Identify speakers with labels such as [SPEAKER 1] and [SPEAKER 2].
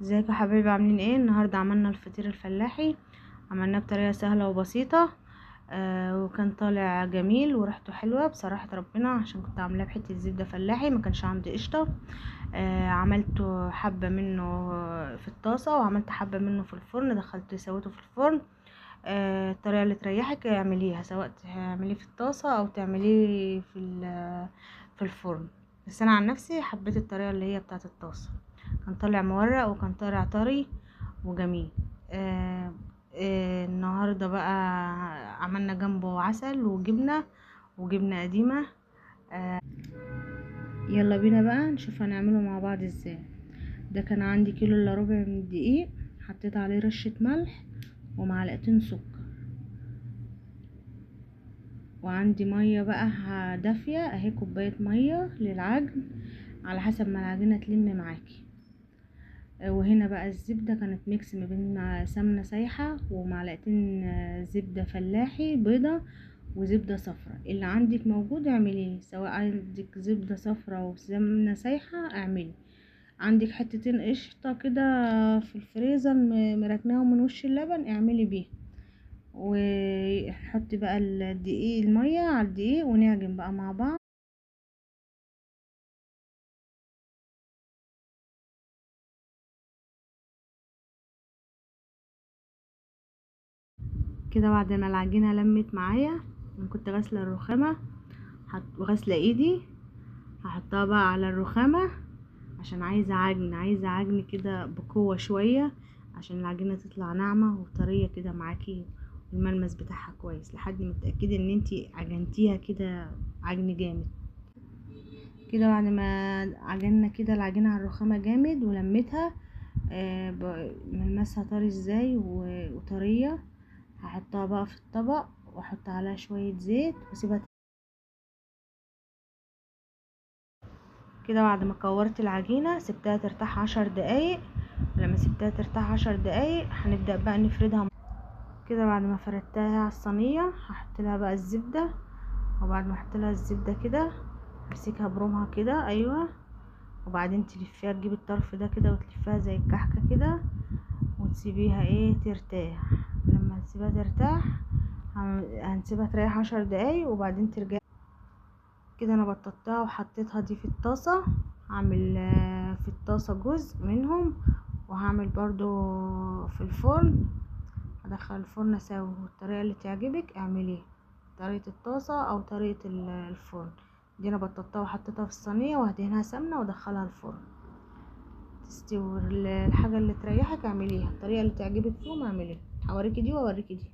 [SPEAKER 1] ازيكم يا حبايبي؟ عاملين ايه؟ النهارده عملنا الفطير الفلاحي، عملناه بطريقة سهلة وبسيطة، وكان طالع جميل وريحته حلوة بصراحة ربنا، عشان كنت عاملاه بحته زبدة فلاحي، ما كانش عندي قشطه. عملت حبه منه في الطاسه وعملت حبه منه في الفرن، دخلت سويته في الفرن. الطريقة اللي تريحك اعمليها، سواء تعمليه في الطاسه او تعمليه في الفرن، بس انا عن نفسي حبيت الطريقة اللي هي بتاعه الطاسه. كان طالع مورق وكان طالع طري وجميل. النهارده بقى عملنا جنبه عسل وجبنه وجبنه قديمة. يلا بينا بقى نشوف هنعمله مع بعض ازاي. ده كان عندي كيلو الا ربع من الدقيق، حطيت عليه رشه ملح ومعلقتين سكر، وعندي مية بقى دافيه اهي، كوباية مية للعجن على حسب ما العجينة تلم معاكي. وهنا بقى الزبدة كانت mix ما بين سمنه سايحه ومعلقتين زبدة فلاحي بيضة وزبده صفراء. اللي عندك موجود اعمليه، سواء عندك زبدة صفراء وسمنه سايحه اعملي. عندك حتتين قشطه كده في الفريزر مركناهم من وش اللبن اعملي بيه. ونحط بقى الدقيق، المية على الدقيق، ونعجن بقى مع بعض. كده بعد ما العجينة لمت معايا، انا كنت غاسله الرخامه وغاسله ايدي، هحطها بقى على الرخامه عشان عايزه عجن، عايزه عجن كده بقوة شوية عشان العجينة تطلع ناعمة وطريه كده معاكي، والملمس بتاعها كويس، لحد ما تتاكدي ان انتي عجنتيها كده عجن جامد. كده بعد ما عجننا كده العجينة على الرخامه جامد ولمتها، ملمسها طري ازاي وطريه، هحطها بقى في الطبق واحط عليها شوية زيت واسيبها كده. بعد ما كورت العجينة سبتها ترتاح 10 دقايق. لما سبتها ترتاح 10 دقايق هنبدا بقى نفردها كده. بعد ما فردتها على الصينية هحط لها بقى الزبدة، وبعد ما احط لها الزبدة كده امسكها برومها كده، ايوه، وبعدين تلفيها، تجيب الطرف ده كده وتلفيها زي الكحكه كده، وتسيبيها ايه ترتاح. لما تسيبها ترتاح هنسيبها تريح 10 دقايق وبعدين ترجع كده. انا بططتها وحطيتها دي في الطاسه، هعمل في الطاسه جزء منهم، وهعمل برضو في الفرن، هدخل الفرن اسوي. الطريقة اللي تعجبك اعمليها، طريقه الطاسه او طريقه الفرن. دي انا بططتها وحطيتها في الصينية وهدهنها سمنه وادخلها الفرن تستوي. الحاجة اللي تريحك اعمليها، الطريقة اللي تعجبك فيهم اعمليها. هوريكي دي واوريكي دي.